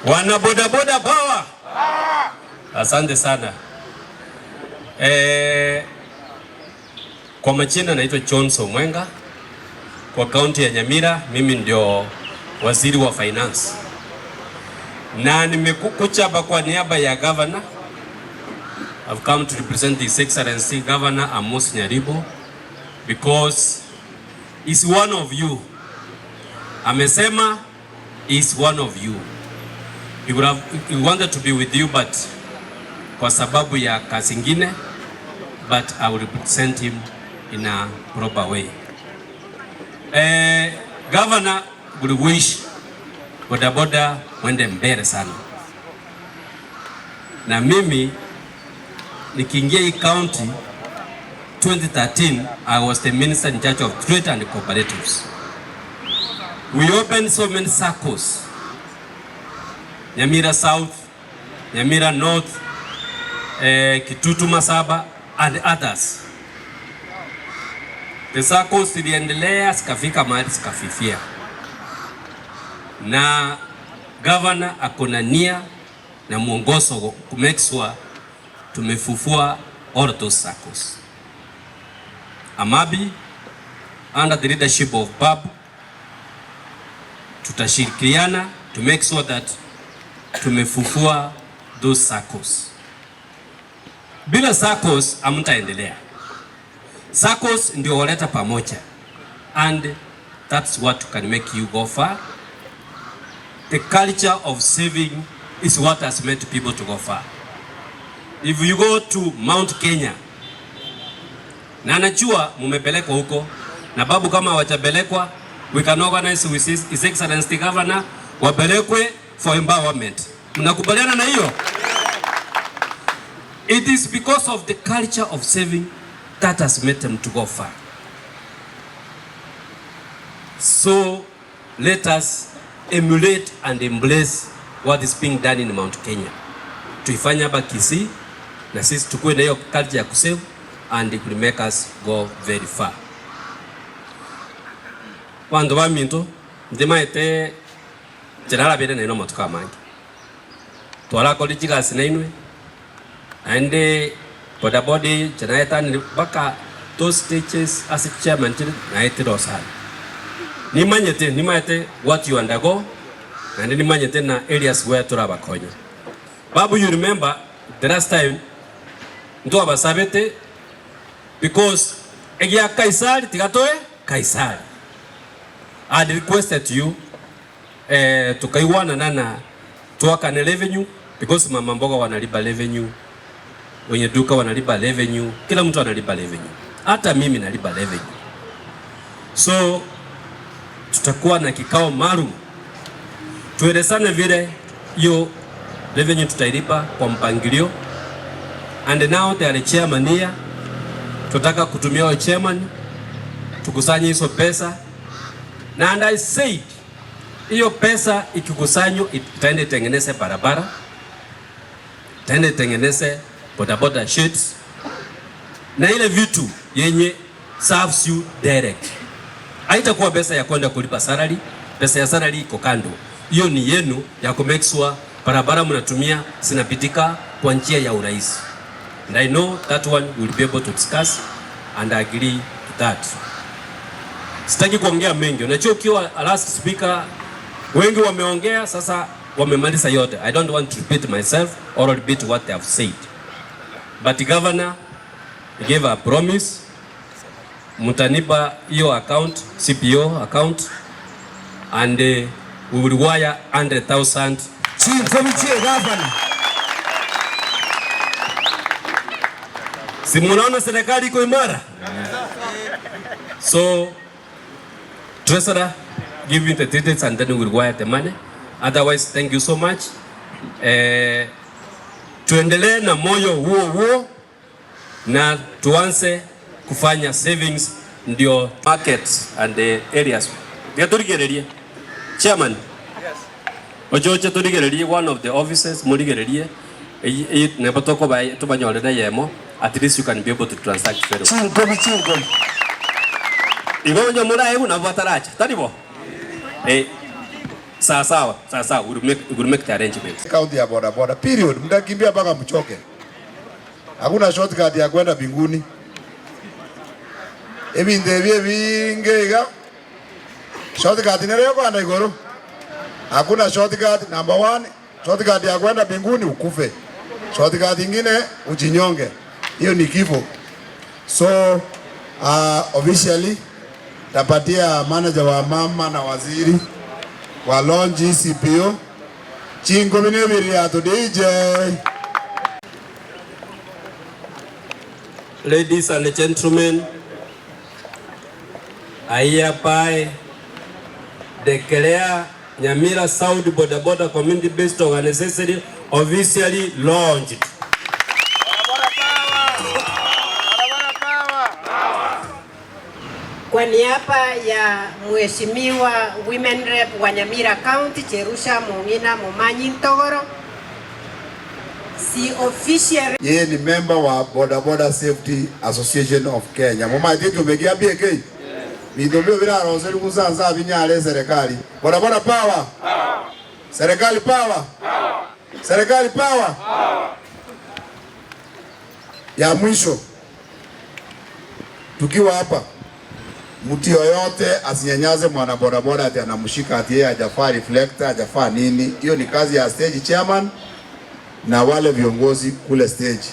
Wana bodaboda power. Asante sana. Kwa majina naitwa Johnson Mwenga. Kwa kaunti ya Nyamira mimi ndio waziri wa finance. Na nimekuja hapa kwa niaba ya governor. I've come to represent His Excellency Governor Amos Nyaribo because he's one of you. Amesema he's one of you. He wanted to be with you, but kwa sababu ya kazi ingine, but I will represent him in a proper way. Governor would wish bodaboda mwende mbele sana. Na mimi nikiingia hii county 2013, I was the minister in charge of trade and cooperatives. We opened so many circles. Nyamira South, Nyamira North, Kitutu Masaba and others. The circles ziliendelea zikafika mahali zikafifia. Na governor akona nia na mwongozo ku make sure tumefufua all those circles. Amabi, under the leadership of Babu, tutashirikiana to make sure that tumefufua those circles. Bila circles hamtaendelea. Circles ndio waleta pamoja, and that's what can make you go far. The culture of saving is what has made people to go far. If you go to Mount Kenya, na najua mumepelekwa huko na babu, kama hawajapelekwa, we can organize with His Excellency Governor wapelekwe for empowerment. Mnakubaliana na hiyo? It is because of the culture of saving that has made them to go far. So let us emulate and embrace what is being done in Mount Kenya. Tuifanye hapa Kisii na sisi tukue na hiyo culture ya kusave, and it will make us go very far. Bantu ba minto ndimaete njerarabire naino matuko amange twarakori chigasi nainwe naende bodaboda njenaetanire mpaka those stages as a chairman chiri naetire osana nimanyete nimaete what you undergo naende nimanyete na areas where turabakonya. Babu, you remember the last time ntwabasabete because egia Kaisari tigatoe Kaisari. I had requested you, tukaiwana nana tuakane revenue because mama mboga wanalipa revenue, wenye duka wanalipa revenue, kila mtu analipa revenue, hata mimi nalipa revenue. So tutakuwa na kikao maalum tuelezane vile hiyo revenue tutailipa kwa mpangilio. And now they are chairman here, tutaka kutumia wa chairman tukusanye hizo pesa, na and I said hiyo pesa ikikusanywa itaenda itengeneze barabara, itaenda itengeneze bodaboda sheds na ile vitu yenye serves you direct. Haitakuwa pesa ya kwenda kulipa salary, pesa ya salary iko kando. Hiyo ni yenu ya ku make sure barabara mnatumia zinapitika kwa njia ya urahisi. And I know that one we will be able to discuss and agree to that. Sitaki kuongea mengi. Unajua ukiwa last speaker wengi wameongea, sasa wamemaliza yote. I don't want to repeat myself or repeat what they have said. But the governor gave a promise. Mutanipa hiyo account, CPO account, and we will wire 100,000. Chinkomichie governor. Si munaona serikali iko imara? So treasurer, give me the details and then we will wire the money. Otherwise, thank you so much. Tuendelee na moyo huo huo na tuanze kufanya savings ndio markets and the areas. Ndio turigererie. Chairman. Yes. Ojoche turigererie one of the offices murigererie. Nebo toko ba tubanyore na yemo. At least you can be able to transact very well. Chinkomi chinkomi. Igo nyo murae na bataracha. Taribo. Sawa sawa, sawa sawa, we will make the arrangements. Kaunti ya boda boda period, mtakimbia mpaka mchoke. Hakuna shortcut ya kwenda mbinguni. Ebintu ebyo ebinge iga shortcut nere kwenda igoro. Hakuna shortcut. Number one, shortcut ya kwenda mbinguni ukufe. Shortcut ingine ujinyonge, hiyo ni kifo. So officially tapatia manager wa mama na waziri wa launch CPO chingo bine biriato DJ. Ladies and gentlemen, I hereby declare Nyamira South Boda Boda Community Based Organization officially launched. Kwa niaba ya Mheshimiwa Women Rep wa Nyamira County Jerusha Mong'ina Momanyi Ntogoro, si officially Yeye ni member wa Boda Boda Safety Association of Kenya. Mumaite tumegia BK. Bintu byo birarose kusanza binyale serikali. Boda Boda power. Serikali power. Serikali power. Ya mwisho, tukiwa hapa, mtu yoyote asinyanyaze mwana boda boda ati anamshika ati yeye hajafaa reflector, hajafaa nini. Hiyo ni kazi ya stage chairman na wale viongozi kule stage.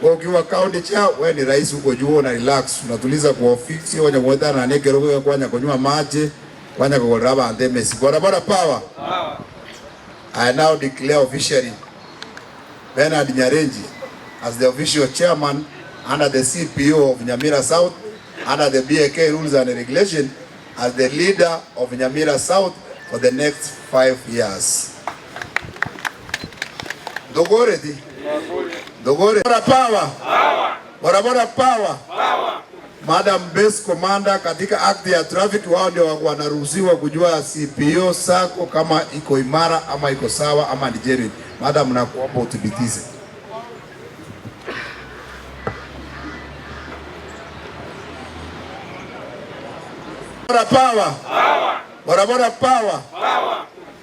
Wewe ukiwa county chair, wewe ni rais huko juu, una relax, unatuliza kwa ofisi, wanya kuenda na nekero kwa kwanya kunywa maji, kwanya kugoraba andemesi. Boda boda power. I now declare officially Bernard Nyarenji as the official chairman under the CPO of Nyamira South, under the BAK rules and regulation, as the leader of Nyamira South for the next 5 years. Dogore di. Dogore. Boda power. Boda boda power. Madam Base Commander, katika act ya traffic wao ndio wanaruhusiwa kujua CPO sako kama iko imara ama iko sawa ama ni genuine. Madam, nakuomba uthibitishe. Boda power. Boda boda power.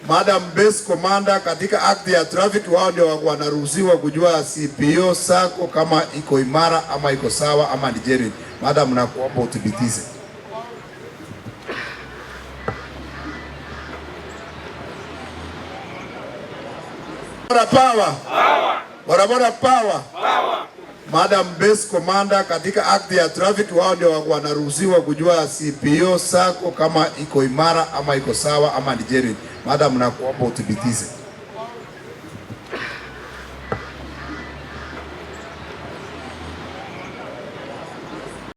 Madam Base Commander, katika act ya traffic wao ndio wanaruhusiwa kujua CPO sako kama iko imara ama iko sawa ama ni genuine. Madam, nakuomba uthibitishe. Boda power. Boda boda power. Madam Base Commander, katika act ya traffic wao ndio wanaruhusiwa kujua CPO sako kama iko imara ama iko sawa ama ni genuine. Madam, nakuomba uthibitishe.